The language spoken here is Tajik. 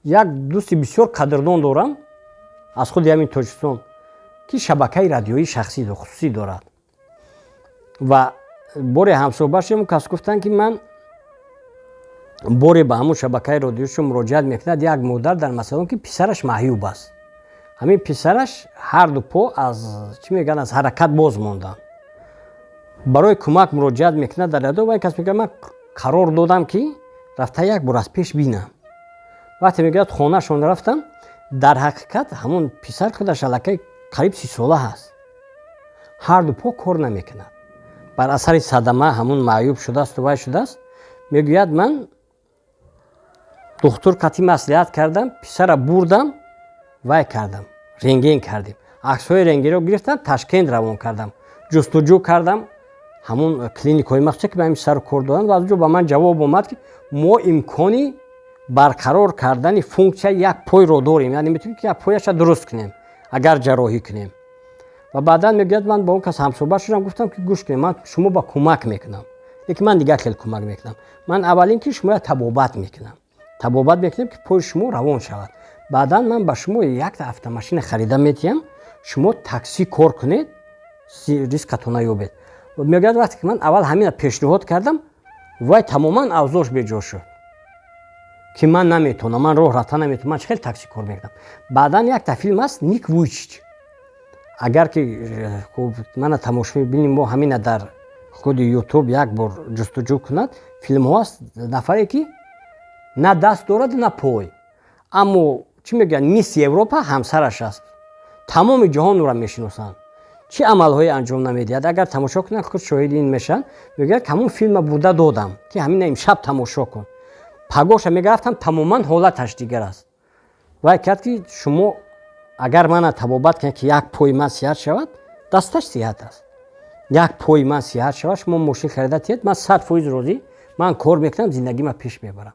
Як дӯсти бисёр қадрдон дорам аз худи ҳамин Тоҷикистон, ки шабакаи радиоии шахсӣ, хусусӣ дорад. Ва боре ҳамсӯҳбат шудем, кас гуфтанд, ки ман боре ба ҳамун шабакаи радиошо муроҷиат мекунад як модар дар масъала, ки писараш маъюб аст. Ҳамин писараш ҳарду по аз, чӣ мегӯянд, аз ҳаракат боз монданд. Барои кӯмак муроҷиат мекунад дар радио. Ва кас мегӯяд: «Ман қарор додам, ки рафта як бор аз пеш бинам». Вақте, мегӯяд, хонаашон рафтам, дар ҳақиқат ҳамон писар худаш аллакай қариб 30 сола ҳаст, ҳарду по кор намекунад, бар асари садама ҳамун маъюб шудааст вай шудааст. Мегӯяд, ман духтур қатъи маслиҳат кардам, писара бурдам, вай кардам, рентген кардем, аксҳои рентгенро гирифтам, Ташкент равон кардам, ҷустуҷӯ кардам ҳамун клиникҳои махсусе, ки ба ҳамин писарро кор доданд. Ва аз ҷо ба ман ҷавоб омад, ки мо имкони барқарор кардани функсияи як пойро дорем, яъне метавонем, ки як пояша дуруст кунем, агар ҷарроҳӣ кунем. Ва баъдан, мегӯяд, ман ба он кас ҳамсӯҳбат шудам, гуфтам, ки гӯш кунем, ман шумо ба кӯмак мекунам, лекин ман дигар хел кӯмак мекунам. Ман аввалин ки шумоя табобат мекунам, табобат мекунем, ки пои шумо равон шавад. Баъдан ман ба шумо якта автомашина харида метиҳам, шумо таксӣ кор кунед, ризқатона ёбед. Мегӯяд, вақте ки ман аввал ҳамина пешниҳод кардам, вай тамоман авзош беҷо шуд, ки ман наметавонам, ман роҳ рафта наметавонам, ман чӣ хел таксӣ кор мекунам? Баъдан якта филм аст, Ник Вуйчич, агар ки хуб мана тамошобини мо ҳамина дар худи Ютуб як бор ҷустуҷӯ кунад, филмҳо аст. Нафаре, ки на даст дорад, на пой, аммо, чӣ мегӯянд, Мисс Европа ҳамсараш аст, тамоми ҷаҳон ӯра мешиносанд. Чӣ амалҳое анҷом намедиҳад? Агар тамошо кунанд, худ шоҳиди ин мешаванд. Мегӯяд, ҳамун филма бурда додам, ки ҳамина имшаб тамошо кун. Пагоша мегарафтам, тамоман ҳолаташ дигар аст. Вай кард, ки шумо агар мана табобат кунед, ки як пои ман сиҳат шавад, дасташ сиҳат аст, як пои ман сиҳат шавад, шумо мошин харида тиҳед, ман 100% розӣ, ман кор мекунам, зиндагима пеш мебарам.